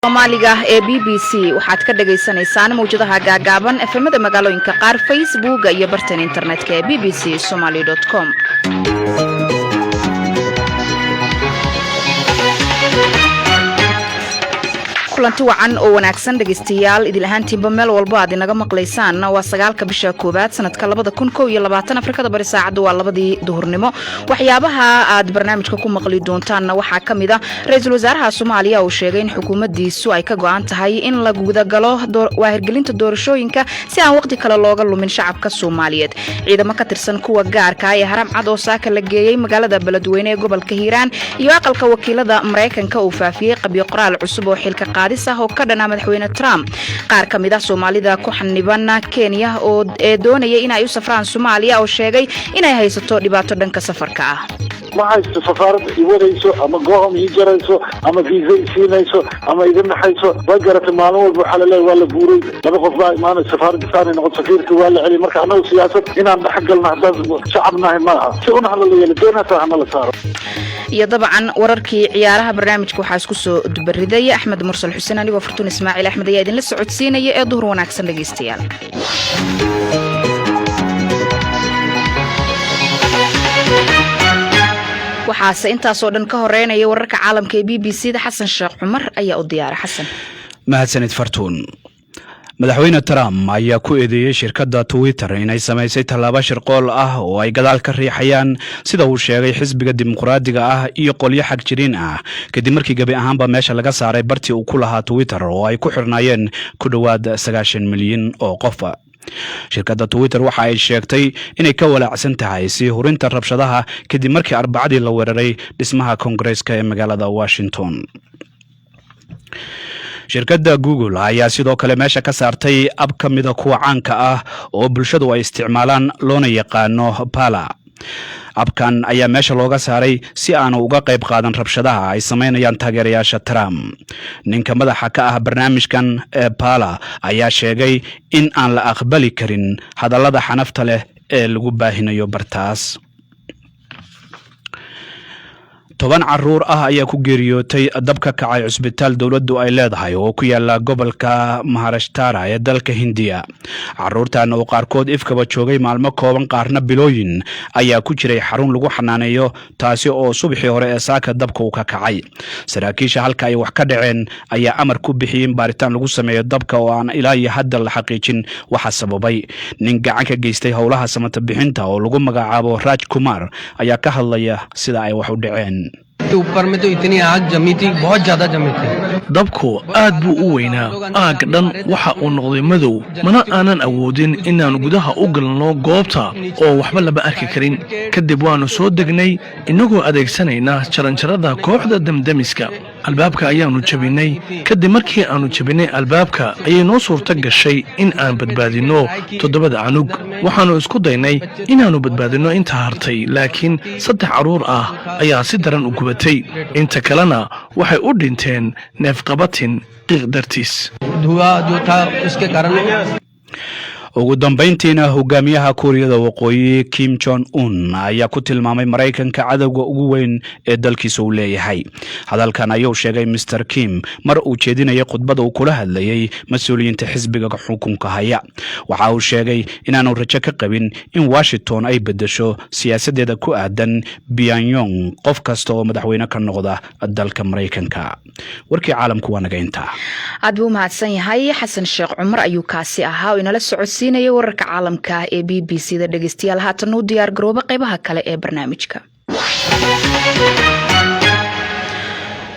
Soomaaliga ee BBC waxaad ka dhagaysanaysaan mawjadaha gaagaaban, FM-ada magaalooyinka qaar, Facebooka iyo bartan internetka ee bbcsomaly.com. Kulanti wacan oo wanaagsan, dhegaystayaal, idil ahaantiinba meel walbo aad inaga maqlaysaan. Waa 9-ka bisha koowaad sanadka 2021. Afrikada Bari saacaddu waa 2-dii duhurnimo. Waxyaabaha aad barnaamijka ku maqli doontaanna waxaa ka mid a ra-iisul wasaaraha Soomaaliya uu sheegay in xukuumaddiisu ay ka go'an tahay in la gudagalo waa hirgelinta doorashooyinka si aan waqti kale looga lumin shacabka Soomaaliyeed. Ciidamo ka tirsan kuwa gaarka ee Haramcad oo saaka la geeyey magaalada Beledweyne ee gobolka Hiiraan, iyo aqalka wakiilada Maraykanka uu faafiyey qabyo qoraal cusub oo xilka qaadis ah oo ka dhana madaxweyne Trump. Qaar ka mid ah Soomaalida ku xaniban Kenya oo ee doonaya in ay u safraan Soomaaliya oo sheegay inay haysato dhibaato dhanka safarka ah. Ma haysto safaaradda i wadayso ama gohom ii jarayso ama viisa i siinayso ama iga naxayso. Way garatay, maalin walba waxaa laleeyahy waa la guuray, laba qof baa imaanay, safaaradda saanay noqon, safiirka waa la celiyay. Marka annagu siyaasad inaan dhex galno haddaan shacab nahay ma aha. Si una hala la yeelo doon hataa hanala saaro. Iyo dabcan wararkii ciyaaraha. Barnaamijka waxaa isku soo dubariday Axmed Mursal Xuseen. Anigoo Fartuun Ismaaciil Axmed ayaa idinla socodsiinaya ee duhur wanaagsan, dhegaystayaal. Waxaase intaasoo dhan ka horeynaya wararka caalamka ee BBC da. Xasan Sheekh Cumar ayaa u diyaara. Xasan. Mahadsanid, Fartuun. Madaxweyne Trump ayaa ku eedeeyey shirkadda Twitter inay samaysay tallaabo shirqool ah oo ay gadaal ka riixayaan, sida uu sheegay, xisbiga Dimuqraadiga ah iyo qolyo xag jiriin ah, kadib markii gebi ahaanba meesha laga saaray bartii uu ku lahaa Twitter oo ay ku xirnaayeen ku dhowaad 90 milyan oo qof. Shirkadda Twitter waxa ay sheegtay inay ka walaacsan tahay sii hurinta rabshadaha kadib markii Arbacadii la weeraray dhismaha Koongareeska ee magaalada Washington. Shirkadda Google ayaa sidoo kale meesha ka saartay app ka mida kuwa caanka ah oo bulshadu ay isticmaalaan, loona yaqaano Parler. App-kan ayaa meesha looga saaray si aanu uga qayb qaadan rabshadaha ay samaynayaan taageerayaasha Trump. Ninka madaxa ka ah barnaamijkan ee Parler ayaa sheegay in aan la aqbali karin hadallada xanafta leh ee lagu baahinayo bartaas. 10 caruur ah ayaa ku geeriyootay dab ka kacay cusbitaal dowladdu ay leedahay oo ku yaala gobolka Maharashtara ee dalka Hindiya. Caruurtan oo qaarkood ifkaba joogay maalmo kooban, qaarna bilooyin, ayaa ku jiray xarun lagu xanaaneeyo, taasi oo subaxii hore ee saaka dabka uu ka kacay. Saraakiisha halka ay wax ka dhaceen ayaa amar ku bixiyey in baaritaan lagu sameeyo dabka oo aan ilaa iyo hadda la xaqiijin waxa sababay. Nin gacan ka geystay howlaha samata bixinta oo lagu magacaabo Raj Kumar ayaa ka hadlaya sida ay wax u dhaceen. ऊपर में तो इतनी आग जमी थी, बहुत ज्यादा जमी थी। Dabku aad buu u weynaa. Aag dhan waxa uu noqday madow, mana aanan awoodin inaan gudaha u galno goobta oo waxba lama arki karin. Kadib waannu soo degnay innagoo adeegsanayna jaranjarada kooxda damdemiska. Albaabka ayaannu jabinnay. Kadib markii aannu jabinnay albaabka ayay noo suurto gashay in aan badbaadinno toddobada canug. Waxaannu isku daynay inaannu badbaadinno inta hartay, laakiin saddex carruur ah ayaa si daran u gubatay. Inta kalena waxay u dhinteen neefqabatin qiiq dartiis. धुआं जो था उसके कारण। Ugu dambayntiina, hogaamiyaha Kuuriyada Waqooyi Kim Jong Un ayaa ku tilmaamay Maraykanka cadowga ugu weyn ee dalkiisa uu leeyahay. Hadalkan ayuu sheegay Mister Kim mar uu jeedinayay khudbada uu kula hadlayay mas-uuliyiinta xisbiga xukunka haya. Waxa uu sheegay inaanu rajo ka qabin in Washington ay bedesho siyaasaddeeda ku aadan Pyongyang qof kasta oo madaxweyne ka noqda dalka Maraykanka. Warkii caalamku waa naga intaa. Aad buu umahadsan yahay Xasan Sheekh Cumar ayuu kaasi ahaa oo inala socodsiinaya wararka caalamka ee BBC da. Dhegeystayaal, haatan u diyaar garooba qeybaha kale ee barnaamijka.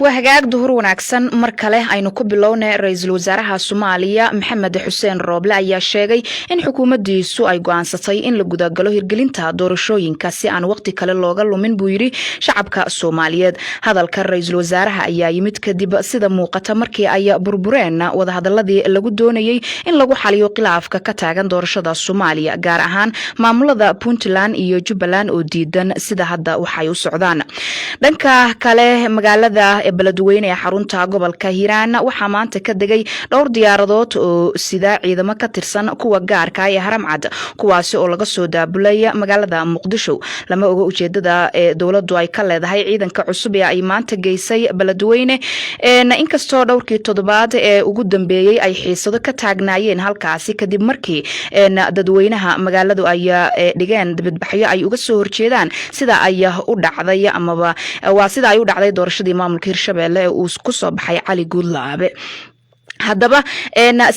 Waa hagaag, duhur wanaagsan mar kale. Aynu ku bilownay, ra-iisul wasaaraha Soomaaliya Maxamed Xuseen Rooble ayaa sheegay in xukuumaddiisu ay go'aansatay in la gudagalo hirgelinta doorashooyinka si aan waqti kale looga lumin, buu yidhi, shacabka Soomaaliyeed. Hadalka ra-iisul wasaaraha ayaa yimid kadib, sida muuqata, markii ay burbureen wadahadaladii lagu doonayey in lagu xaliyo khilaafka ka taagan doorashada Soomaaliya, gaar ahaan maamulada Puntland iyo Jubbaland oo diidan sida hadda waxay u socdaan. Dhanka kale, magaalada Ee Beledweyne ee xarunta gobolka Hiiraan waxaa maanta ka degay dhowr diyaaradood oo sida ciidamo ka tirsan kuwa gaarka ee Haramcad, kuwaasi oo laga soo daabulay magaalada Muqdisho. Lama oga ujeedada ee dowladu ay ka leedahay ciidanka cusub ee ay maanta geysay Beledweyne, inkastoo dhowrkii toddobaad ee ugu dambeeyey ay xiisado ka taagnaayeen halkaasi, kadib markii dadweynaha magaaladu ay dhigeen dibadbaxyo ay uga soo horjeedaan sida ay u dhacday amaba waa sida ay u dhacday doorashadii maamulka Hirshabelle ee uu ku soo baxay Cali Guudlaabe. Haddaba,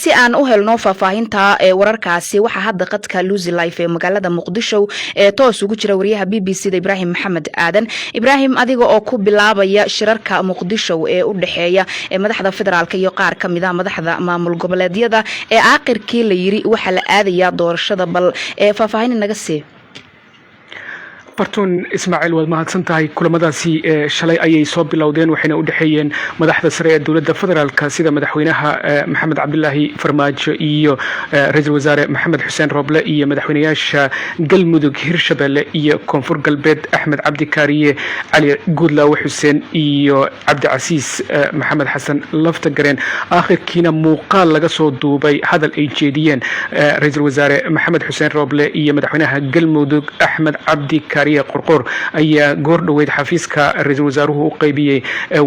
si aan u helno faahfaahinta wararkaasi, waxaa hadda qadka Lucy Life ee magaalada Muqdisho ee toos ugu jira wariyaha BBC da, Ibraahim Maxamed Aadan. Ibraahim, adiga oo ku bilaabaya shirarka Muqdisho ee u dhexeeya madaxda federaalka iyo qaar ka mid ah madaxda maamul goboleedyada ee aakhirkii la yiri waxaa la aadayaa doorashada, bal faahfaahin naga sii. Fartuun Ismaaciil, waad mahadsan tahay. Kulamadaasi shalay ayay soo bilowdeen, waxayna u dhexeeyeen madaxda sare ee dowladda federaalka, sida Madaxweynaha Maxamed Cabdilaahi Farmaajo iyo Ra-iisul Wasaare Maxamed Xuseen Rooble, iyo madaxweynayaasha Galmudug, Hirshabelle iyo Koonfur Galbeed, Axmed Cabdi Kaariye, Cali Guudlaawe Xuseen iyo Cabdicasiis Maxamed Xasan Laftagareen. Aakhirkiina muuqaal laga soo duubay hadal ay jeediyeen Ra-iisul Wasaare Maxamed Xuseen Rooble iyo Madaxweynaha Galmudug Axmed Cabdi Kaariye Qorqoor ayaa goor dhoweyd xafiiska ra-iisul wasaaruhu u qaybiyey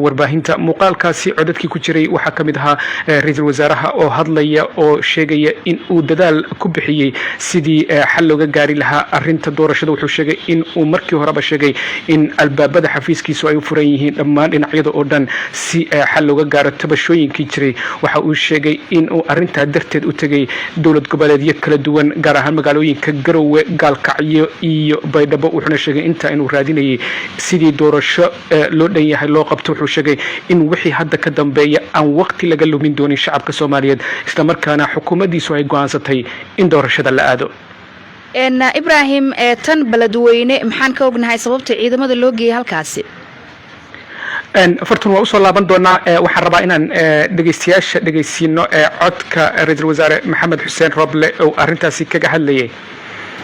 warbaahinta. Muuqaalkaasi codadkii ku jiray waxaa ka mid ahaa ra-iisul wasaaraha oo hadlaya oo sheegaya in uu dadaal ku bixiyey sidii xal looga gaari lahaa arinta doorashada. Wuxuu sheegay in uu markii horeba sheegay in albaabada xafiiskiisu ay u furan yihiin dhammaan dhinacyada oo dhan si xal looga gaaro tabashooyinkii jiray. Waxa uu sheegay in uu arintaa darteed u tegay dowlad goboleedyo kala duwan, gaar ahaan magaalooyinka Garowe, Gaalkacyo iyo Baydhabo. Wuxuuna sheegay intaa inuu raadinayay sidii doorasho loo dhan yahay loo qabto. Wuxuu sheegay in wixii hadda ka dambeeya aan waqti laga lumin doonin shacabka Soomaaliyeed, islamarkaana xukuumaddiisu ay go'aansatay in doorashada la aado. Ibraahim, tan Beledweyne maxaan ka ognahay sababta ciidamada loo geeyay halkaasi? Fartun, waa usoo laaban doonaa. Waxaan rabaa inaan dhegeystayaasha dhegeysiino codka Ra-iisul Wasaare Maxamed Xuseen Roble oo arrintaasi kaga hadlayay.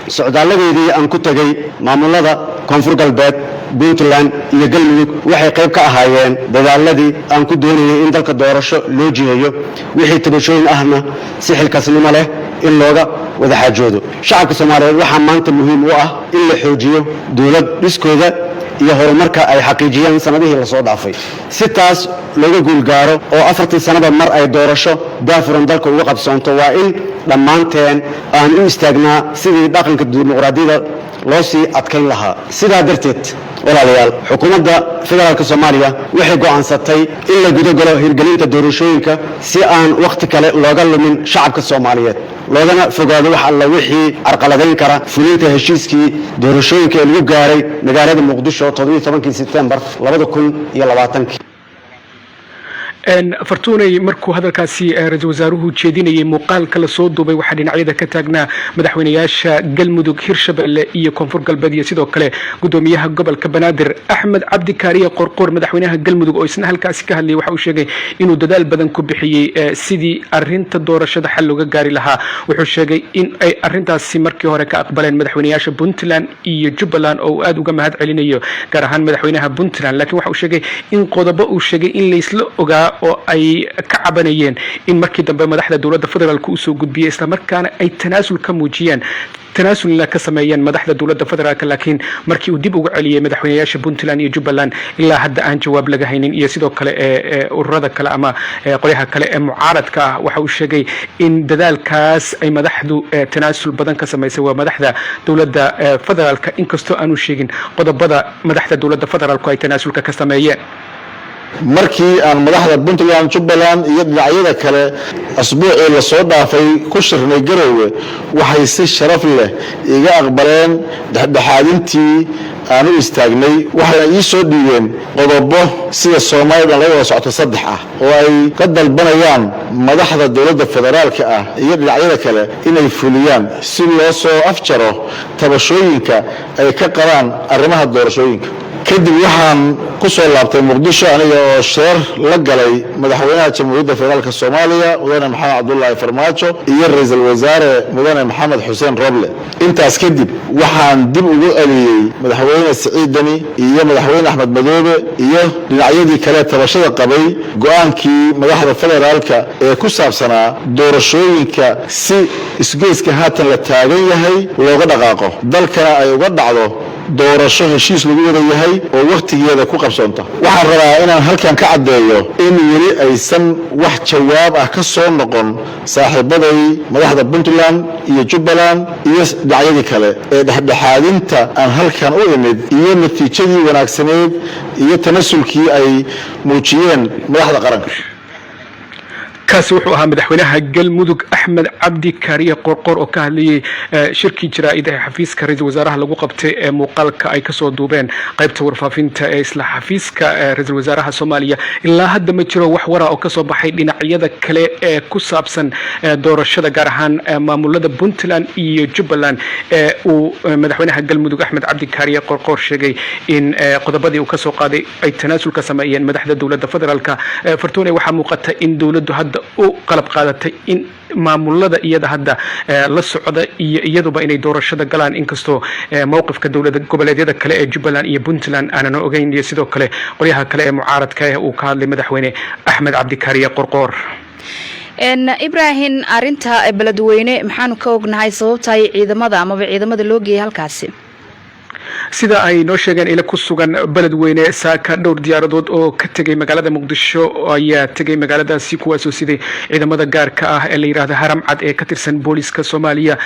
Socdaalladeedii aan ku tegey maamulada Koonfur Galbeed, Puntland iyo Galmudug waxay qayb ka ahaayeen dadaaladii aan ku doonayay in dalka doorasho loo jiheeyo, wixii tabashooyin ahna si xilkasnimo leh in looga wada xaajoodo. Shacabka Soomaaliyeed waxaa maanta muhiim u ah in la xoojiyo dowlad dhiskooda iyo horumarka ay xaqiijiyeen sannadihii lasoo dhaafay. Si taas looga guulgaaro oo 4-tii sannaba mar ay doorasho daafuran dalka uga qabsoonto, waa in dhammaanteen aan u istaagnaa sidii dhaqanka dimuqraadiyadda loo sii adkayn lahaa. Sidaa darteed, walaalayaal, xukuumadda federaalka Soomaaliya waxay go'aansatay in la gudagalo hirgelinta doorashooyinka si aan wakhti kale looga lumin shacabka Soomaaliyeed, loogana fogaado wax alla wixii carqaladayn kara fulinta heshiiskii doorashooyinka ee lagu gaaray magaalada Muqdisho 17-kii Sebtembar 2020-kii. Fartuunay, markuu hadalkaasi ra-iisul wasaaruhu jeedinayay, muuqaalka lasoo duubay waxaa dhinacyada ka taagnaa madaxweynayaasha Galmudug, Hirshabelle iyo Koonfur Galbeed, iyo sidoo kale gudoomiyaha gobolka Banaadir Axmed Cabdi Kaariye Qorqoor. Madaxweynaha Galmudug oo isna halkaasi ka hadlayay waxa uu sheegay inuu dadaal badan ku bixiyey sidii arinta doorashada xal looga gaari lahaa. Wuxuu sheegay in ay arintaasi markii hore ka aqbaleen madaxweynayaasha Puntland iyo Jubbaland, oo uu aada uga mahad celinayo, gaar ahaan madaxweynaha Puntland. Laakiin waxa uu sheegay in qodobo uu sheegay in laysla ogaa oo ay ka cabanayeen in markii dambe madaxda dowladda federaalka usoo gudbiyey, islamarkaana ay tanaasul ka muujiyeen, tanaasulna ka sameeyeen madaxda dowladda federaalka. Laakiin markii uu dib ugu celiyey madaxweynayaasha Puntland iyo Jubbaland, ilaa hadda aan jawaab laga haynin, iyo sidoo kale ururada kale ama qolyaha kale ee mucaaradka ah. Waxa uu sheegay in dadaalkaas ay madaxdu tanaasul badan ka samaysay, waa madaxda dowladda federaalka, inkastoo aanu sheegin qodobada madaxda dowladda federaalku ay tanaasulka ka sameeyeen. Markii aan madaxda Puntland, Jubbaland iyo dhinacyada kale asbuucii lasoo dhaafay ku shirnay Garowe, waxay si sharaf leh iga aqbaleen dhexdhexaadintii aan u istaagnay, waxayna ii soo dhiibeen qodobo sida Soomaalida laga wada socto saddex ah oo ay ka dalbanayaan madaxda dowladda federaalka ah iyo dhinacyada kale inay fuliyaan si loo soo afjaro tabashooyinka ay ka qabaan arrimaha doorashooyinka. Kadib waxaan ku soo laabtay Muqdisho aniga oo shirar la galay Madaxweynaha Jamhuuriyadda Federaalka Soomaaliya, Mudane Maxamed Cabdulaahi Farmaajo, iyo Ra-iisul Wasaare Mudane Maxamed Xuseen Roble. Intaas kadib waxaan dib ugu celiyey Madaxweyne Siciid Deni iyo Madaxweyne Axmed Madoobe iyo dhinacyadii kale tabashada qabay go-aankii madaxda federaalka ee ku saabsanaa doorashooyinka, si isgoyska haatan la taagan yahay looga dhaqaaqo, dalkana ay uga dhacdo doorasho heshiis lagu wada yahay oo wakhtigeeda ku qabsoonta. Waxaan rabaa inaan halkan ka caddeeyo in weli aysan wax jawaab ah ka soo noqon saaxiibaday madaxda Puntland iyo Jubbaland iyo dhinacyadii kale ee dhexdhexaadinta aan halkan u imid iyo natiijadii wanaagsaneed iyo tanasulkii ay muujiyeen madaxda qaranka. Kaasi wuxuu ahaa Madaxweynaha Galmudug Axmed Cabdi Kaariye Qorqor oo ka hadlayey shirkii jaraa'id ee xafiiska Ra-iisul Wasaaraha lagu qabtay ee muuqaalka ay kasoo duubeen qaybta warfaafinta ee isla xafiiska Ra-iisul Wasaaraha Soomaaliya. Ilaa hadda ma jiro wax wara oo kasoo baxay dhinacyada kale ee ku saabsan doorashada, gaar ahaan maamulada Puntland iyo Jubbaland ee uu Madaxweynaha Galmudug Axmed Cabdi Kaariye Qorqor sheegay in qodobadii uu kasoo qaaday ay tanaasul ka sameeyeen madaxda dowladda federaalka. Fartuune, waxaa muuqata in dowladdu hadda u qalab qaadatay in maamulada iyada hadda la socda iyo iyaduba inay doorashada galaan, inkastoo mowqifka dowlada goboleedyada kale ee Jubbaland iyo Puntland aanan ogeyn, iyo sidoo kale qolyaha kale ee mucaaradka eh uu ka hadlay Madaxweyne Axmed Cabdikaariye Qorqoor. Ibrahim, arinta Beledweyne maxaanu ka ognahay, sababta ay ciidamada amaba ciidamada loo geeyay halkaasi? Sida ay noo sheegeen ila ku sugan Beledweyne, saaka dhowr diyaaradood oo ka tegay magaalada Muqdisho ayaa tegay magaaladaasi, kuwaasoo siday ciidamada gaarka ah ee la yidhahdo Haramcad ee ka tirsan booliska Soomaaliya.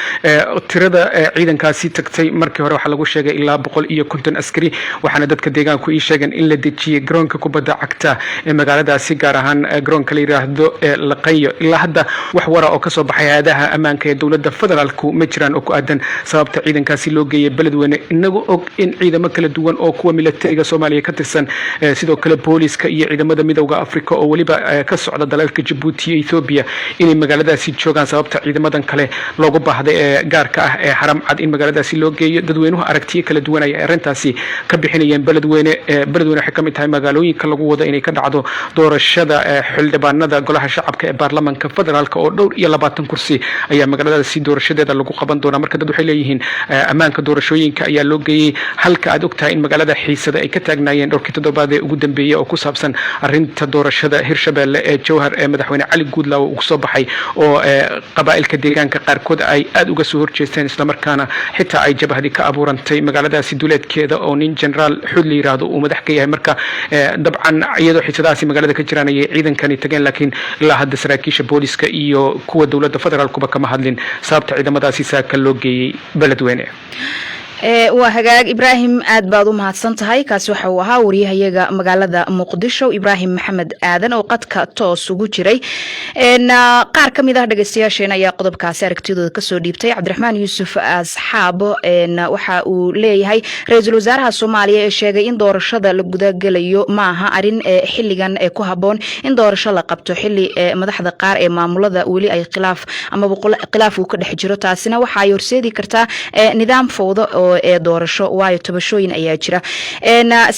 Tirada ciidankaasi tagtay markii hore waxaa lagu sheegay ilaa 150 askari, waxaana dadka deegaanku ii sheegeen in la dejiyey garoonka kubadda cagta ee magaaladaasi, gaar ahaan garoonka la yidhaahdo Laqayo. Ilaa hadda wax wara oo kasoo baxay hay-adaha ammaanka ee dowladda federaalku ma jiraan oo ku aadan sababta ciidankaasi loo geeyay Beledweyne, inagu og in ciidamo kala duwan oo kuwa milatariga Soomaaliya ka tirsan, sidoo kale booliska iyo ciidamada Midowda Africa oo weliba ka socda dalalka Jabuuti iyo Ethoobiya inay magaaladaasi joogaan. Sababta ciidamadan kale loogu baahday ee gaarka ah ee Haram Cad in magaaladaasi loo geeyo, dadweynuhu aragtiyo kala duwan ay arrintaasi ka bixinayeen. Beledweyne waxay ka mid tahay magaalooyinka lagu wado inay ka dhacdo doorashada xildhibaanada Golaha Shacabka ee Baarlamanka Federaalka, oo dhowr iyo 20 kursi ayaa magaaladaasi doorashadeeda lagu qaban doonaa. Marka dad waxay leeyihiin ammaanka doorashooyinka ayaa loo geeyey, halka aad ogtahay in magaalada xiisada ay ka taagnaayeen dhowrkii toddobaad ee ugu dambeeyey oo ku saabsan arinta doorashada Hirshabelle ee Jowhar ee Madaxweyne Cali Guudlaaw uu soo baxay, oo qabaa'ilka deegaanka qaarkood ay aada uga soo horjeesteen, islamarkaana xitaa ay jabhadi ka abuurantay magaaladaasi duleedkeeda oo nin Generaal Xuud la yiraahdo uu madax ka yahay. Marka dabcan iyadoo xiisadahaasi magaalada ka jiraan ayay ciidankani tageen, laakiin ilaa hadda saraakiisha booliska iyo kuwa dowladda federaalkuba kama hadlin sababta ciidamadaasi saaka loo geeyey Beledweyne. Waa hagaag, Ibraahim, aad baad u mahadsan tahay. Kaasi waxa uu ahaa wariyahayaga magaalada Muqdisho, Ibraahim Maxamed Aadan, oo qadka toos ugu jiray. Qaar ka mid ah dhegeystayaasheena ayaa qodobkaasi aragtiyadooda kasoo dhiibtay. Cabdiraxmaan Yuusuf Asxaab waxa uu leeyahay: "Ra-iisul wasaaraha Soomaaliya ee sheegay in doorashada la gudagelayo maaha arin xiligan ku haboon in doorasho la qabto, xili madaxda qaar ee maamulada weli ay khilaaf amaba khilaaf uu ka dhex jiro. Taasina waxa ay horseedi kartaa nidaam fowdo oo ee doorasho, waayo tabashooyin ayaa jira."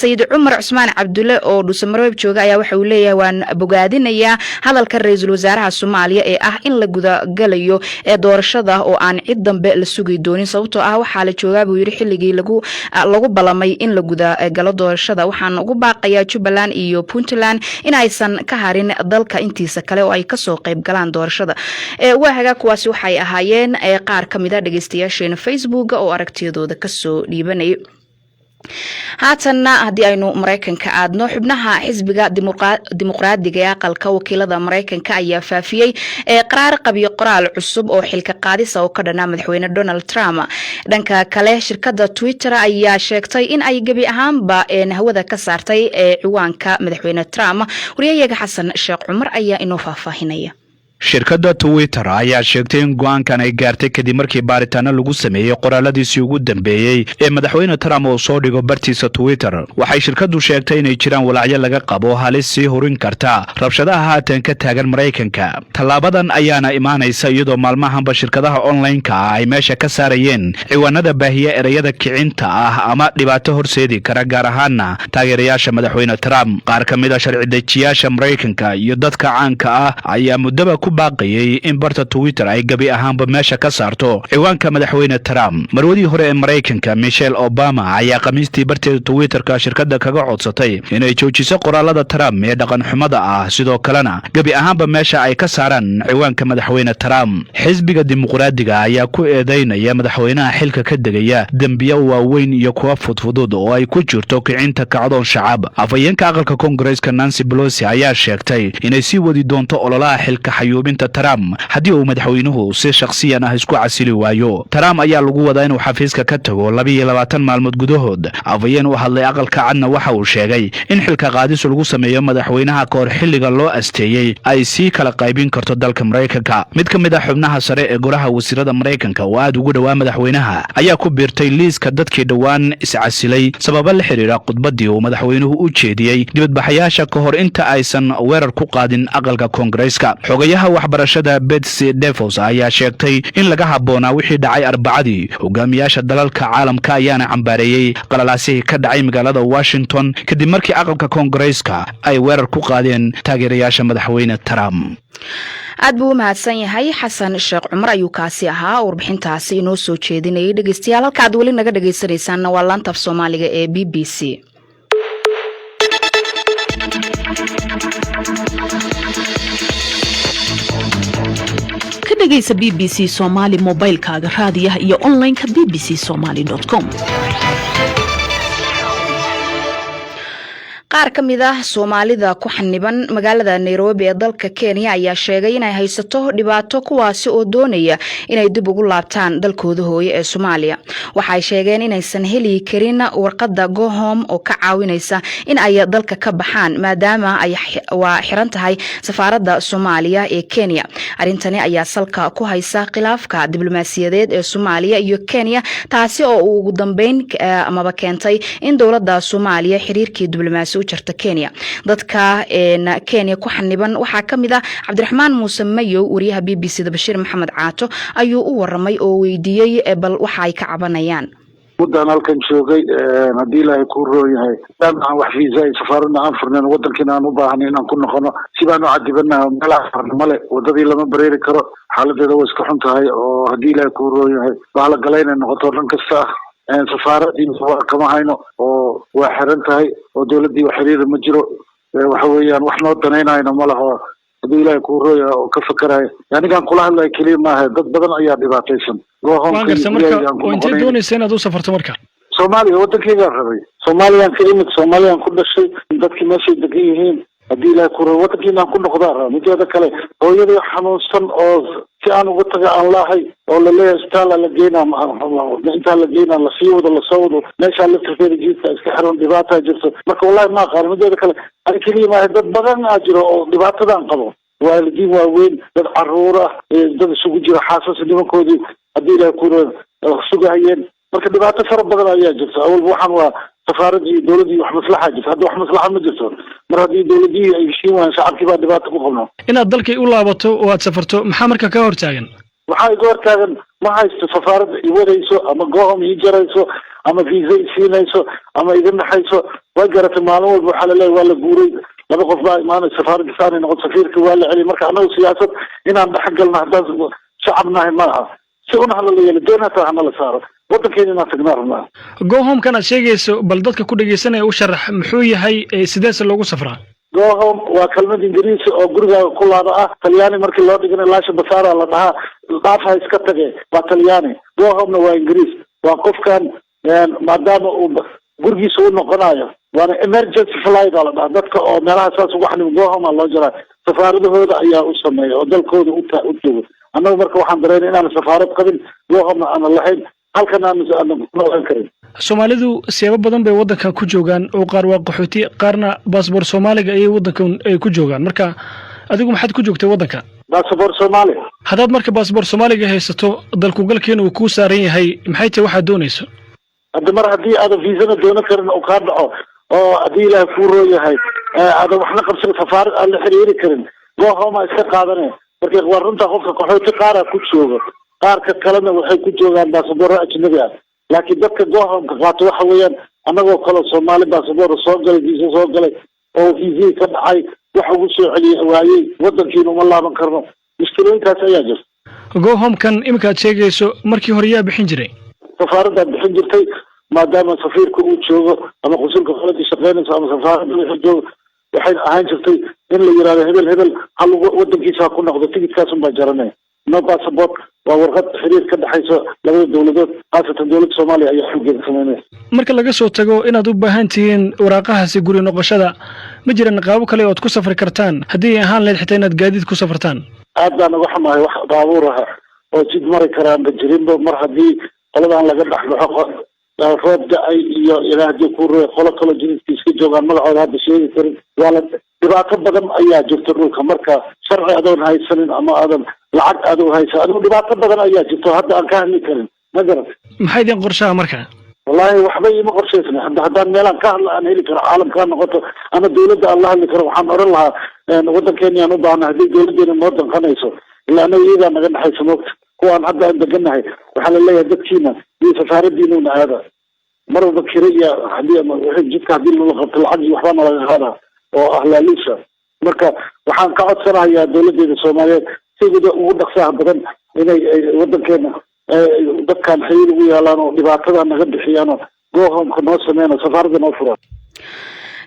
Sayid Cumar Cusmaan Cabdulle oo Dhuusamareeb jooga ayaa waxa uu leeyahay: "Waan bogaadinayaa hadalka Ra-iisul Wasaaraha Soomaaliya ee ah in la gudagalayo ee doorashada oo aan cid dambe la sugi doonin, sababtoo ah waxaa la joogaa," buu yiri, "xilligii lagu balamay in la gudagalo doorashada. Waxaan ugu baaqayaa Jubbaland iyo Puntland in aysan ka harin dalka intiisa kale oo ay kasoo qayb galaan doorashada." Waa hagaag, kuwaasi waxay ahaayeen qaar ka mid a dhegeystayaasheena Facebook oo aragtiyadooda kasoo dhiibanayay. Haatanna haddii aynu Maraykanka aadno, xubnaha xisbiga Dimuqraadiga ee Aqalka Wakiilada Maraykanka ayaa faafiyey qaraar qabyo qoraal cusub oo xilka qaadisa oo ka dhanaa Madaxweyne Donald Trump. Dhanka kale, shirkadda Twitter ayaa sheegtay in ay gebi ahaanba hawada ka saartay ciwaanka Madaxweyne Trump. Wariyayaga Xasan Sheekh Cumar ayaa inoo faahfaahinaya. Shirkadda Twitter ayaa sheegtay in go'aankan ay gaartay kadib markii baaritaano lagu sameeyey qoraaladiisii ugu dambeeyey ee Madaxweyne Trump uu soo dhigo bartiisa Twitter. Waxay shirkaddu sheegtay inay jiraan walacyo laga qabo halis sii hurin karta rabshadaha haatan ka taagan Maraykanka. Tallaabadan ayaana imaanaysa iyadoo maalmahanba shirkadaha online-ka ah ay meesha ka saarayeen ciwaanada baahiya ereyada kicinta ah ama dhibaato horseedi kara, gaar ahaana taageerayaasha Madaxweyne Trump. Qaar ka mid ah sharci dejiyaasha Maraykanka iyo dadka caanka ah ayaa muddaba ku baaqayay in barta Twitter ay gebi ahaanba meesha ka saarto ciwaanka Madaxweyne Trump. Marwadii hore ee Maraykanka, Michelle Obama, ayaa Khamiistii barteeda Twitterka shirkadda kaga codsatay inay joojiso qoraalada Trump ee dhaqan xumada ah, sidoo kalena gebi ahaanba meesha ay ka saaraan ciwaanka Madaxweyne Trump. Xisbiga Dimuqraadiga ayaa ku eedeynaya madaxweynaha xilka ka degaya dembiyo waaweyn iyo kuwa fudfudud oo ay ku jirto kicinta kacdoon shacab. Afhayeenka aqalka Koongareeska, Nancy Pelosi, ayaa sheegtay inay sii wadi doonto ololaha xilka xayuubinta Trump haddii uu madaxweynuhu si shakhsiyan ah isku casili waayo. Trump ayaa lagu wadaa inuu xafiiska ka tago 22 maalmood gudahood. Afhayeen u hadlay Aqalka Cadna waxa uu sheegay in xilka qaadis lagu sameeyo madaxweynaha kahor xilliga loo asteeyey ay sii kala qaybin karto dalka Maraykanka. Mid ka mid ah xubnaha sare ee golaha wasiirada Maraykanka oo aad ugu dhowaa madaxweynaha ayaa ku biirtay liiska dadkii dhowaan iscasilay sababo la xidhiira khudbaddii uu madaxweynuhu u jeediyey dibadbaxayaasha ka hor inta aysan weerar ku qaadin aqalka Koongareeska. Xogayaha waxbarashada, Betsy DeVos, ayaa sheegtay in laga habboonaa wixii dhacay Arbacadii. Hogaamiyaasha dalalka caalamka ayaana cambaareeyey qalalaasihii ka dhacay magaalada Washington kadib markii aqalka Koongareeska ay weerar ku qaadeen taageerayaasha Madaxweyne Trump. Aad buu u mahadsan yahay Xasan Sheekh Cumar ayuu kaasi ahaa, warbixintaasi inoo soo jeedinayay. Dhegeystayaal, halka aad weli naga dhegeysanaysaanna waa laanta af Soomaaliga ee BBC. Ka dhegaysa BBC Soomaali mobaylkaaga, raadiyaha iyo onlineka bbcsomali.com. Qaar ka mid ah Soomaalida ku xaniban magaalada Nairobi ee dalka Kenya ayaa sheegay inay haysato dhibaato, kuwaasi oo doonaya inay dib ugu laabtaan dalkooda hooye ee Soomaaliya. Waxay sheegeen inaysan heli karin warqadda go home oo ka caawinaysa in ay dalka ka baxaan, maadaama ay waa xiran tahay safaaradda Soomaaliya ee Kenya. Arrintani ayaa salka ku haysa khilaafka diblomaasiyadeed ee Soomaaliya iyo Kenya, taasi oo uu ugu dambeyn amaba keentay in dowladda Soomaaliya xiriirkii diblomaasi u jarta Kenya. Dadka Kenya ku xaniban waxaa ka mid ah Cabdiraxmaan Muuse Mayow. Wariyaha BBC da, Bashiir Maxamed Caato, ayuu u waramay oo weydiiyey bal waxa ay ka cabanayaan. Muddaan halkan joogay. Haddii Ilaahay kuu roon yahay, maadaama aan wax fiisa ay safaaradna aan furnayn, wadankiina aan u baahanay inaan ku noqono, si baan u cadibanaha. Meelaha farna male, wadadii lama bareeri karo, xaaladeeda way iska xun tahay oo haddii Ilaahay kuu roon yahay, bahla gala inay noqoto dhan kasta ah. Safaaradii waa kama hayno oo waa xiran tahay oo dowladdii wax xiriira ma jiro. Waxa weeyaan, wax noo danaynayno ma laho. Haddii Ilaahay kuu roon yahay oo ka fakerayo, anigaan kula hadlaya keliya maaha, dad badan ayaa dhibaataysan. Waan garta. Marka oo intee doonaysa inaad u safarto marka? Soomaaliya, waddankeygaan rabay. Soomaaliyaan ka imid, Soomaaliyaan ku dhashay, dadkii meeshay degan yihiin. Haddii Ilahay ku rabo, waddankiinaan ku noqdaa raba. Mideeda kale, hooyadii xanuunsan oo si aan uga taga aan laahay oo laleeyahay isbitaala la geynaa, intaa la geynaa, lasii wado, lasoo wado, meeshaa laftirkeeda jiidka iska xiran, dhibaataa jirto. Marka wallahi ma aqaano. Mideeda kale, ani keliya maaha, dad badan aa jiro oo dhibaatadan qabo, waalidiin waaweyn, dad caruur ah, dad isugu jira xaasas nimankoodii haddii Ilahay ku sugahayeen. Marka dhibaato fara badan ayaa jirta. Awalba waxaan waa safaaradii dowladdii wax maslaxa jirta, hadda wax maslaxa ma jirto. Mar haddii dowladihii ay heshiin waayaan, shacabkii baa dhibaato ku qabnaa. Inaad dalkii u laabato oo aad safarto, maxaa marka ka hortaagan? Waxaa iga hortaagan, ma haysto safaaradda iwadayso ama go home ii jarayso ama visa isiinayso ama iga naxayso. Way garatay, maalin walba waxaa laleeyahay waa la guuray, laba qof baa imaanay, safaaradda saanay noqon, safiirka waa la celiyay. Marka annagu siyaasad inaan dhex galno haddaan shacab nahay ma aha. Si una hala la yeelo, doon hataa hanala saaro, waddankeena inaan tagnaa rabnaa. Go home-kan aad sheegayso, bal dadka ku dhegaysanaya u sharax, muxuu yahay, sideese loogu safraa? Go home waa kelmad Ingiriisi oo gurigaaga ku laaba ah. Talyaani markii loo dhigana lascia passare la dhahaa, dhaaf ha iska tage waa Talyaani. Go home-na waa Ingiriis, waa qofkan maadaama uu gurigiisa u noqonayo, waana emergency flight aa la dhahaa. Dadka oo meelaha saas ugu xanib go home aa loo jaraa, safaaradahooda ayaa u sameeya oo dalkooda u joogo. Annagu marka waxaan dareynay inaan safaarad qabin, go home-na aanan lahayn, halkan aan noolan karin. Soomaalidu siyaabo badan bay waddankan ku joogaan oo qaar waa qaxooti, qaarna baasboor Soomaaliga ayay waddankan ay ku joogaan. Marka adigu maxaad ku joogtay waddanka? Basaboor Soomaali. Haddaad marka baasboor Soomaaliga haysato, dalkugalkiina uu kuu saaran yahay, maxay tahay waxaad doonayso? Hadda mar haddii aadan viisana doonan karin oo kaa dhaco, oo haddii Ilaahay kuu roo yahay aadan waxna qabsan, safaarad aan la xiriiri karin, go home iska qaadane. Marka waa runta, qofka qaxooti qaaraa ku joogo, qaarka kalena waxay ku joogaan baasaboorro ajnabi ah. Laakiin dadka go home-ka qaato waxa weeyaan annagoo kaleo Soomaali, baasaboor soo galay, viisa soo galay oo viisihii ka dhacay, wax ugu soo celiya waayey, wadankiina uma laaban karno. Mushkilooyinkaas ayaa jirta. Go home-kan iminka aad sheegayso, markii hore yaa bixin jiray? Safaaraddaad bixin jirtay, maadaama safiirka uu joogo ama qunsulka qoladii shaqeynayso ama safaaradda wixii joogo. Waxay ahaan jirtay in la yirahdo hebel hebel ha lagu wadankiisa ha ku noqdo, tigidkaas unbaa jaranaya. No passport waa warqad xiriir ka dhexayso labada dowladood, khaasatan dowladda Soomaaliya ayaa xoogeeda sameynaya. Marka laga soo tago inaad u baahan tihiin waraaqahaasi guri noqoshada, ma jiraan qaabo kale ood ku safri kartaan, haddii ay ahaan lahayd xitaa inaad gaadiid ku safartaan? Aad baan uga xumahay, wax baabuur aha oo jid mari karaanba jirinba. Mar haddii qoladan laga dhexbaxo, roob da-ay iyo ilaa hadii ku roy, qolo kaloo jididka iska joogaan, magacooda hadda sheegi karin, waa la dhibaato badan ayaa jirta dhulka. Marka sharci adoon haysanin ama aadan lacag adoon haysan, adigu dhibaato badan ayaa jirto hadda aan ka hadli karin, ma garat? Maxaa idin qorshaha marka? Wallahi waxba iima qorshaysna hadda. Haddaan meelaan ka hadla aan heli karo, caalamka ha noqoto ama dawladda aan la hadli karo, waxaan odhan lahaa waddankeeni aan u baahna. Haddii dawladdeena noo danqanayso, ilaa anaga iyadaa naga dhexaysa moogta. Kuwaan hadda aan degannahay waxaa la leeyahay dadkiina iyo safaaradiinuna aada. Mar walba kira iyo hadii jidka haddii lala qabto, lacag iyo waxbaana laga qaadaa oo ah laaluusha. Marka waxaan ka codsanayaa dawladeeda Soomaaliyeed sida ugu dhaqsaha badan inay wadankeena dadkan xiriir ugu yaalaan oo dhibaatada naga bixiyaan oo go home-ka noo sameyn oo safaaradda noo furaan.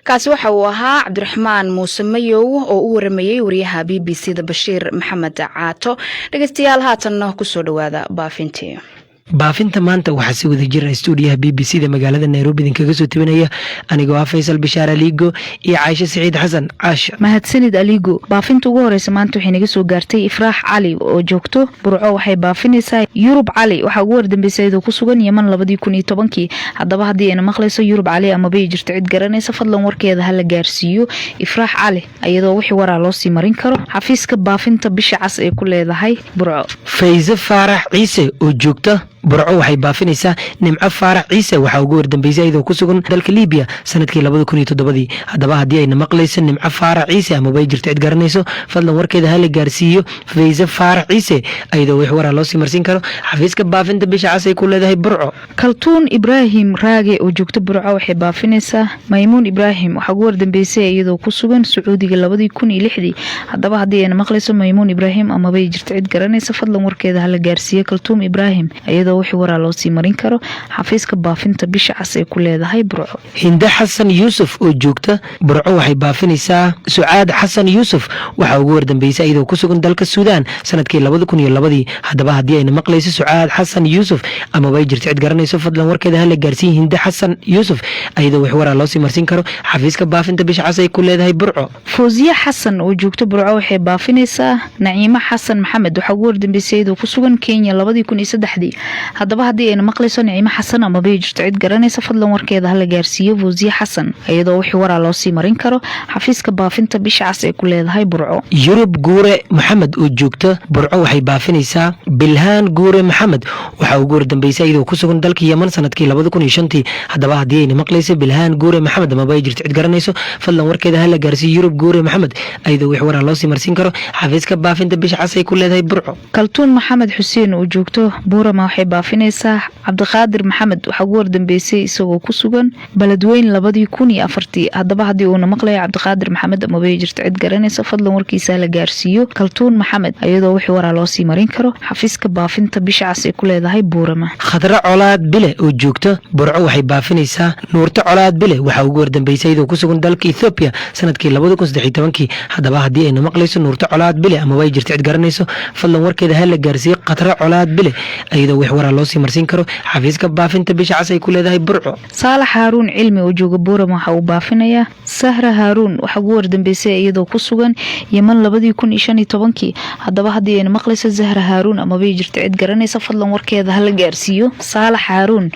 Kaasi waxa uu ahaa Cabdiraxmaan Muuse Mayow oo u waramayey wariyaha BBC da Bashiir Maxamed Caato. Dhegeystayaal, haatanna kusoo dhowaada baafintii. Baafinta maanta waxaa si wada jira stuudiyaha BBC da magaalada Nairobi idinkaga soo tebinaya anigoo ah Faysal Bishaar Aliigo iyo Caaisho Siciid Xasan. Caasha. Mahadsanid, Aliigo. Baafinta ugu horeysa maanta waxay naga soo gaartay Ifraax Cali oo joogto Burco. Waxay baafinaysaa Yurub Cali, waxaa ugu wardambeysay iyadoo ku sugan Yeman 2010-kii. Haddaba haddii ayna maqlayso Yurub Cali amabay jirto cid garanaysa, fadlan warkeeda hala gaarsiiyo Ifraax Cali, iyadoo wixii waraa loo sii marin karo xafiiska baafinta Bisha Cas ee ku leedahay Burco. Fayse Faarax Ciise oo joogta Burco waxay baafinaysaa Nimco Faarax Ciise, waxaa ugu wardambeysay iyadoo ku sugan dalka Libiya sanadkii 2007-dii. Haddaba haddii ayna maqlayso Nimco Faarax Ciise amaba jirto cid garanayso, fadlan warkeeda hala gaarsiiyo Fayse Faarax Ciise, iyadoo wix waraa loo sii marsiin karo xafiiska baafinta Bisha Cas ay ku leedahay Burco. Kaltuun Ibraahim Raage oo joogta Burco waxay baafinaysaa Maymuun Ibraahim, waxaa ugu wardambeysay iyadoo ku sugan Sacuudiga 2006-dii. Haddaba haddii ayna maqlayso Maymuun Ibraahim amabay jirto cid garanaysa, fadlan warkeeda hala gaarsiiyo Kaltuum Ibraahim, iyadoo wixii waraa loo sii marin karo xafiiska baafinta Bisha Cas ay ku leedahay Burco. Hinde Xasan Yuusuf oo joogta Burco waxay baafinaysaa Sucaad Xasan Yuusuf, waxaa ugu wardambeysay iyadoo ku sugan dalka Suudaan sanadkii 2002-dii. Haddaba haddii ayna maqlayso Sucaad Xasan Yuusuf amaba ay jirto cid garanayso, fadlan warkeeda hala gaarsiiya Hinde Xasan Yuusuf, iyadoo wax waraa loo sii marsiin karo xafiiska baafinta Bisha Cas ay ku leedahay Burco. Fawsiye Xasan oo joogta Burco waxay baafinaysaa Naciimo Xasan Maxamed, waxaa ugu wardambeysay iyadoo ku sugan Kenya 2003-dii. Haddaba haddii ayna maqlayso Nicimo Xasan amabay jirto cid garanaysa, fadlan warkeeda hala gaarsiiyo Fawsiye Xasan, iyadoo wixii waraa loo sii marin karo xafiiska baafinta Bisha Cas ee ku leedahay Burco. Yurub Guure Maxamed oo joogta Burco waxay baafinaysaa Bilhaan Guure Maxamed, waxaa ugu wardambeysay iyadoo ku sugan dalka Yeman sanadkii 2005-tii. Haddaba haddii ayna maqlayso Bilhaan Guure Maxamed amaba ay jirto cid garanayso, fadlan warkeeda hala gaarsiiyo Yurub Guure Maxamed, iyadoo wix waraa loo sii marsiin karo xafiiska baafinta Bisha Cas ay ku leedahay Burco. Kaltuun Maxamed Xuseen oo joogto Buurama waxay baafinaysaa Cabdiqaadir Maxamed, waxaa ugu wardambeysay isagoo ku sugan Beledweyn 2004-tii. Haddaba haddii uuna maqlayo Cabdiqaadir Maxamed amabay jirto cid garanaysa, fadlan warkiisa la gaarsiiyo Kaltuun Maxamed, iyadoo wixii waraa loo sii marin karo xafiiska baafinta Bisha Cas ay ku leedahay Buurama. Khadre Colaad Bile oo joogta Burco waxay baafinaysaa Nuurto Colaad Bile, waxaa ugu wardambeysay iyadoo ku sugan dalka Ethoobiya sanadkii 2013-kii. Haddaba haddii ayna maqlayso Nuurto Colaad Bile amaba ay jirto cid garanayso, fadlan warkeeda ha la gaarsiiyo Khadre Colaad Bile, iyadoo wix waraa loo sii marsiin karo xafiiska baafinta Bisha Cas ay ku leedahay Burco. Saalax Haaruun Cilmi oo jooga Buuram waxa uu baafinayaa Sahra Haaruun, waxaa ugu wardambeysay iyadoo ku sugan Yeman 2015-kii. Haddaba haddii ayna maqlayso Zahra Haaruun amabay jirto cid garanaysa, fadlan warkeeda hala gaarsiiyo Saalax Haaruun,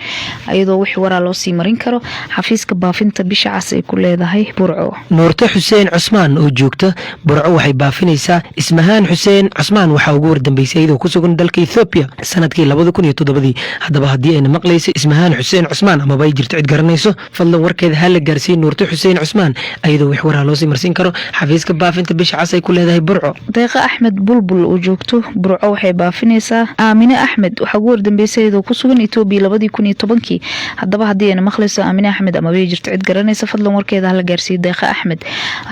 iyadoo wixii waraa loo sii marin karo xafiiska baafinta Bisha Cas ay ku leedahay Burco. Nuurto Xuseen Cusmaan oo joogta Burco waxay baafinaysaa Ismahaan Xuseen Cusmaan, waxaa ugu wardambeysay iyadoo ku sugan dalka Ethoobiya sanadkii 2007-dii. Haddaba haddii ayna maqlayso Ismahaan Xuseen Cusmaan amaba ay jirto cid garanayso, fadlan warkeeda ha la gaarsiiyo Nuurto Xuseen Cusmaan, iyadoo wix waraa loo sii marsiin karo xafiiska baafinta Bisha Cas ay ku leedahay Burco. Deeqa Axmed Bulbul oo joogto Burco waxay baafinaysaa Aamine Axmed, waxaa ugu wardambeysay iyadoo ku sugan Etoobiya 2010-kii. Haddaba haddii ayna maqlayso Aamine Axmed amabay jirto cid garanaysa, fadlan warkeeda hala gaarsiiyo Deeqa Axmed,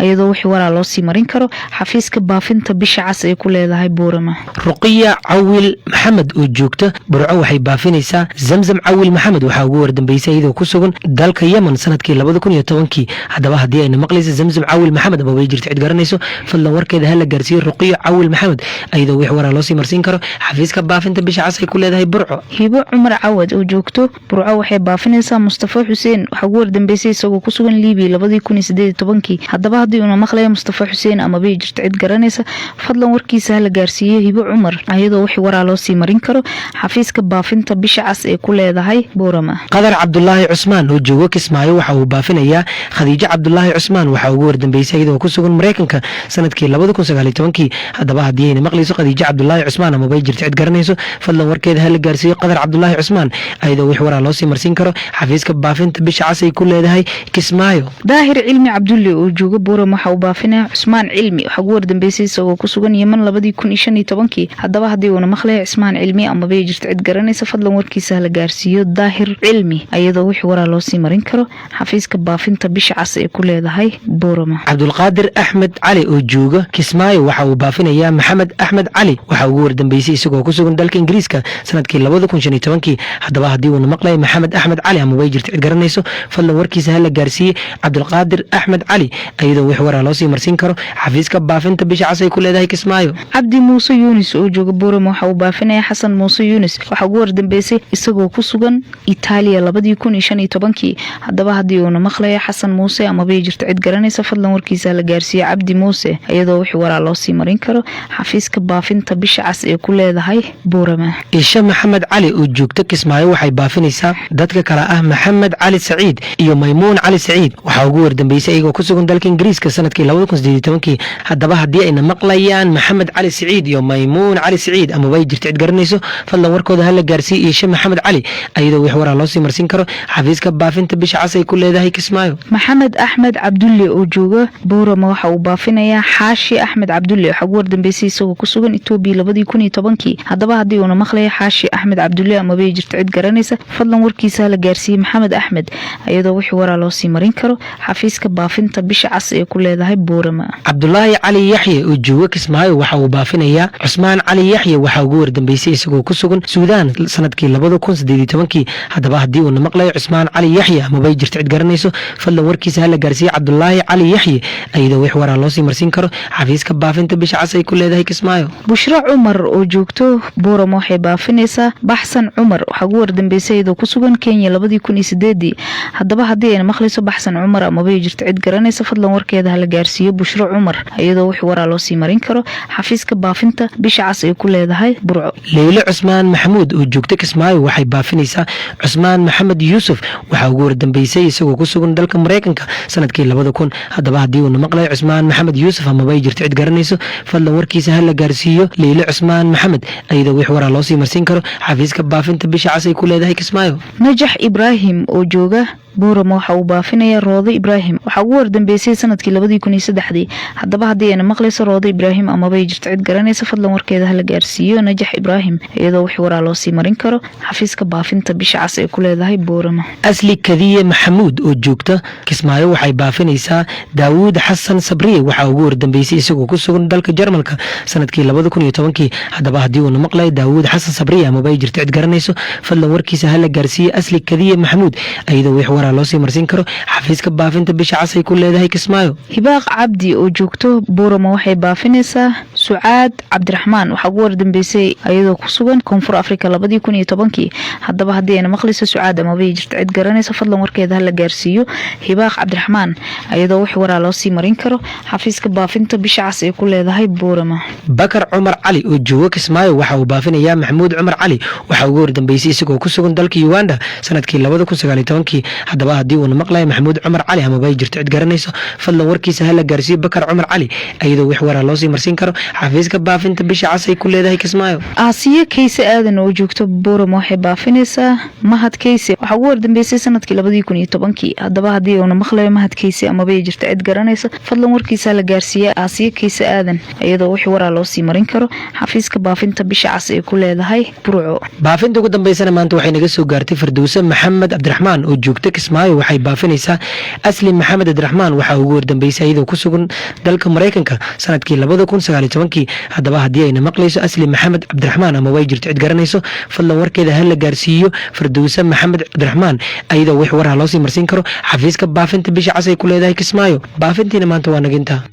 iyadoo wixii waraa loo sii marin karo xafiiska baafinta Bisha Cas ay ku leedahay Buurama. Ruqiya Cawil Maxamed oo joogta Burco waxay baafinaysaa Zamzam Cawil Maxamed, waxaa ugu wardambeysay iyadoo ku sugan dalka Yemen sanadkii 2010-kii. Haddaba haddii ayna maqlayso Zamzam Cawil Maxamed amaba ay jirto cid garanayso, fadlan warkeeda ha la gaarsiiyo Ruqiya Cawil Maxamed, iyadoo wix waraa loo sii marsiin karo xafiiska baafinta Bisha Cas ay ku leedahay Burco. Hibo Cumar Cawad oo joogto Burco waxay baafinaysaa Mustafa Xuseen, waxaa ugu wardambeysay isagoo ku sugan Libiya 2018-kii. Haddaba haddii uuna maqlayo Mustafa Xuseen amabay jirto cid garanaysa, fadlan warkiisa hala gaarsiiyo Hibo Cumar, iyadoo wixii waraa loo sii marin karo xafiiska baafinta Bisha Cas ee ku leedahay Buurama. Qadar Cabdulaahi Cusmaan oo joogo Kismaayo waxa uu baafinayaa Khadiijo Cabdulaahi Cusmaan, waxaa ugu wardambeysay iyadoo ku sugan Maraykanka sanadkii 2019-kii. Haddaba haddii ayna maqlayso Khadiijo Cabdulaahi Cusmaan amabay jirto cid garanayso, fadlan warkeeda hala gaarsiiyo Qadar Cabdulaahi Cusmaan, iyadoo wix waraa loo sii marsiin karo xafiiska baafinta Bisha Cas ay ku leedahay Kismaayo. Daahir Cilmi Cabdulle oo jooga Buuram waxa uu baafinaya Cusmaan Cilmi, waxaa ugu wardambeysay isagoo ku sugan Yeman 2015-kii. Haddaba haddii uuna maqlayo Cismaan Cilmi amabay jirto cid garanaysa, fadlan warkiisa hala gaarsiiyo Daahir Cilmi, iyadoo wixii waraa loo sii marin karo xafiiska baafinta Bisha Cas ee ku leedahay Buurama. Cabdulqaadir Axmed Cali oo jooga Kismaayo waxa uu baafinayaa Maxamed Axmed Cali, waxaa ugu wardambeysay isagoo ku sugan dalka Ingiriiska sanadkii 2015-kii. Haddaba haddii uuna maqlayo Maxamed Axmed Cali amabay jirto cid garanayso, fadlan warkiisa hala gaarsiiye Cabdulqaadir Axmed Cali, iyadoo wix waraa loo sii marsiin karo xafiiska baafinta Bisha Cas ay ku leedahay Kismaayo. Cabdi Muuse Yunis oo jooga Buurama waxa uu baafinaya Xasan Muuse Yunis, waxaa ugu wardambeysay isagoo ku sugan Itaaliya 2015-kii. Haddaba haddii uuna maqlayo Xasan Muuse amabay jirto cid garanaysa, fadlan warkiisa la gaarsiiye Cabdi Muuse, iyadoo wixii waraa loo sii marin karo xafiiska baafinta Bisha Cas ee ku leedahay Buurama. Isha Maxamed Cali oo joogta Kismaayo waxay baafinaysaa dadka kale ah Maxamed Cali Saciid iyo Maymuun Cali Saciid, waxaa ugu wardambeysay iyagoo ku sugan dalka Ingiriiska sanadkii 2018-kii. Haddaba haddii ayna maqlayaan Maxamed Cali Saciid iyo Maymuun Cali Saciid amaba ay jirto cid garanayso, fadlan warkooda hala gaarsiiye Isha Maxamed Cali, iyadoo wix waraa loo sii marsiin karo xafiiska baafinta Bisha Cas ay ku leedahay Kismaayo. Maxamed Axmed Cabdulle oo jooga Buurama waxa uu baafinayaa Xaashi Axmed Cabdulle, waxaa ugu wardambeysay isagoo ku sugan Itoobiya 2010-kii. Haddaba haddii uuna maqlayo Xaashi Axmed Cabdulle amabay jirto cid garanaysa, fadlan warkiisa hala gaarsiiye Maxamed Axmed, iyadoo wixii waraa loo sii marin karo xafiiska baafinta Bisha Cas ee ku leedahay Buurama. Cabdulaahi Cali Yaxye oo jooga Kismaayo waxa uu baafinayaa Cusmaan Cali Yaxye, waxaa ugu wardambeysay isagoo ku sugan Suudaan sanadkii 2018-kii. Haddaba haddii uuna maqlayo Cusmaan Cali Yaxye amabay jirto cid garanayso, fadlan warkiisa hala gaarsiiye Cabdulaahi Cali Yaxye, iyadoo wix waraa loo sii marsiin karo xafiiska baafinta Bisha Cas ay ku leedahay Kismaayo. Bushro Cumar oo joogto Buurama waxay baafinaysaa Baxsan Cumar, waxaa ugu wardambeysay iyadoo ku sugan Kenya 2008-dii. Haddaba haddii ayna maqlayso Baxsan Cumar amabay jirto cid garanaysa, fadlan warkeeda hala gaarsiiyo Bushro Cumar, iyadoo wix waraa loo sii marin karo xafiiska baafinta Bisha Cas ay ku leedahay Burco. Leylo Cusmaan Maxamuud oo joogta Kismaayo waxay baafinaysaa Cusmaan Maxamed Yuusuf, waxaa ugu wardambeysay isagoo ku sugan dalka Maraykanka sanadkii 2000. Haddaba haddii uuna maqlayo Cusmaan Maxamed Yuusuf amaba ay jirto cid garanayso, fadlan warkiisa ha la gaarsiiyo Leylo Cusmaan Maxamed, iyadoo wix waraa loo sii marsiin karo xafiiska baafinta Bisha Cas ay ku leedahay Kismaayo. Najax Ibraahim oo jooga Buurama waxa uu baafinaya Roodo Ibraahim, waxaa ugu wardambeysay sanadkii 2003-dii. Haddaba haddii ayna maqlayso Roodo Ibraahim amabay jirto cid garanaysa, fadlan warkeeda hala gaarsiiyo Najax Ibraahim, iyadoo wixii waraa loo sii marin karo xafiiska baafinta Bisha Cas ee ku leedahay Buurama. Asli Kadiye Maxamuud oo joogta Kismaayo waxay baafinaysaa Daawuud Xasan Sabriye, waxaa ugu wardambeysay isagoo ku sugan dalka Jarmalka sanadkii 2010-kii. Haddaba haddii uuna maqlayo Daawuud Xasan Sabriye amaba ay jirto cid garanayso, fadlan warkiisa hala gaarsiiye Asli Kadiye Maxamuud, iyadoo wix waraa waraa loo sii marsiin karo xafiiska baafinta Bisha Cas ay ku leedahay Kismaayo. Hibaaq Cabdi oo joogto Buurama waxay baafinaysaa Sucaad Cabdiraxmaan. Waxaa ugu wardambeysay ayadoo ku sugan Koonfur Afrika 2010-kii. Haddaba haddii ayna maqlayso Sucaad amabay jirto cid garanaysa, fadlan warkeeda hala gaarsiiyo Hibaaq Cabdiraxmaan, ayadoo wax waraa loo sii marin karo xafiiska baafinta Bisha Cas ay ku leedahay Buurama. Bakar Cumar Cali oo joogo Kismaayo waxa uu baafinayaa Maxamuud Cumar Cali. Waxaa ugu wardambeysay isagoo ku sugan dalka Uganda sanadkii 2019-kii. Haddaba haddii uuna maqlayo Maxamuud Cumar Cali amaba ay jirto cid garanayso, fadlan warkiisa hala gaarsiiyo Bakar Cumar Cali, iyadoo wax waraa loo sii marsiin karo xafiiska baafinta Bisha Cas ay ku leedahay Kismaayo. Aasiye Kayse Aadan oo joogto Buurama waxay baafinaysaa Mahad Kayse. Waxaa ugu wardambeysay sanadkii 2010-kii. Haddaba haddii uuna maqlayo Mahad Kayse amaba ay jirto cid garanaysa, fadlan warkiisa la gaarsiiya Aasiye Kayse Aadan, iyadoo wix waraa loo sii marin karo xafiiska baafinta Bisha Cas ay ku leedahay Burco. Baafinta ugu dambeysana maanta waxay naga soo gaartay Fardowse Maxamed Cabdiraxmaan oo joogta Kismaayo. Waxay baafinaysaa Asli Maxamed Cabdiraxmaan. Waxaa ugu wardambeysay iyadoo ku sugan dalka Maraykanka sanadkii 2019-kii. Haddaba haddii ayna maqlayso Asli Maxamed Cabdiraxmaan ama way jirto cid garanayso, fadlan warkeeda ha la gaarsiiyo Fardowse Maxamed Cabdiraxmaan, iyadoo wix war ha loo sii marsiin karo xafiiska baafinta Bisha Cas ay ku leedahay Kismaayo. Baafintiina maanta waa naginta.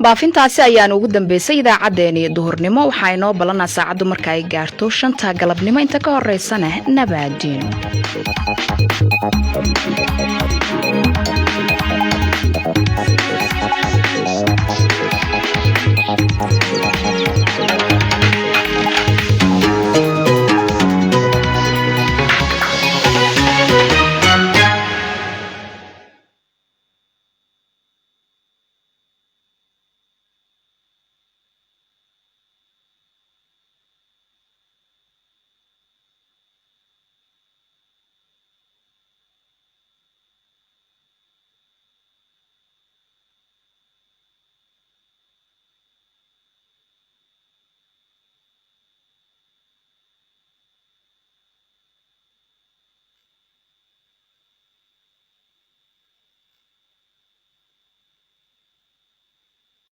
Baafintaasi ayaan ugu dambeysay idaacaddeenii duhurnimo. Waxaa inoo ballanaa saacaddu marka ay gaarto 5-ta galabnimo. Inta ka horeysana nabaadiino.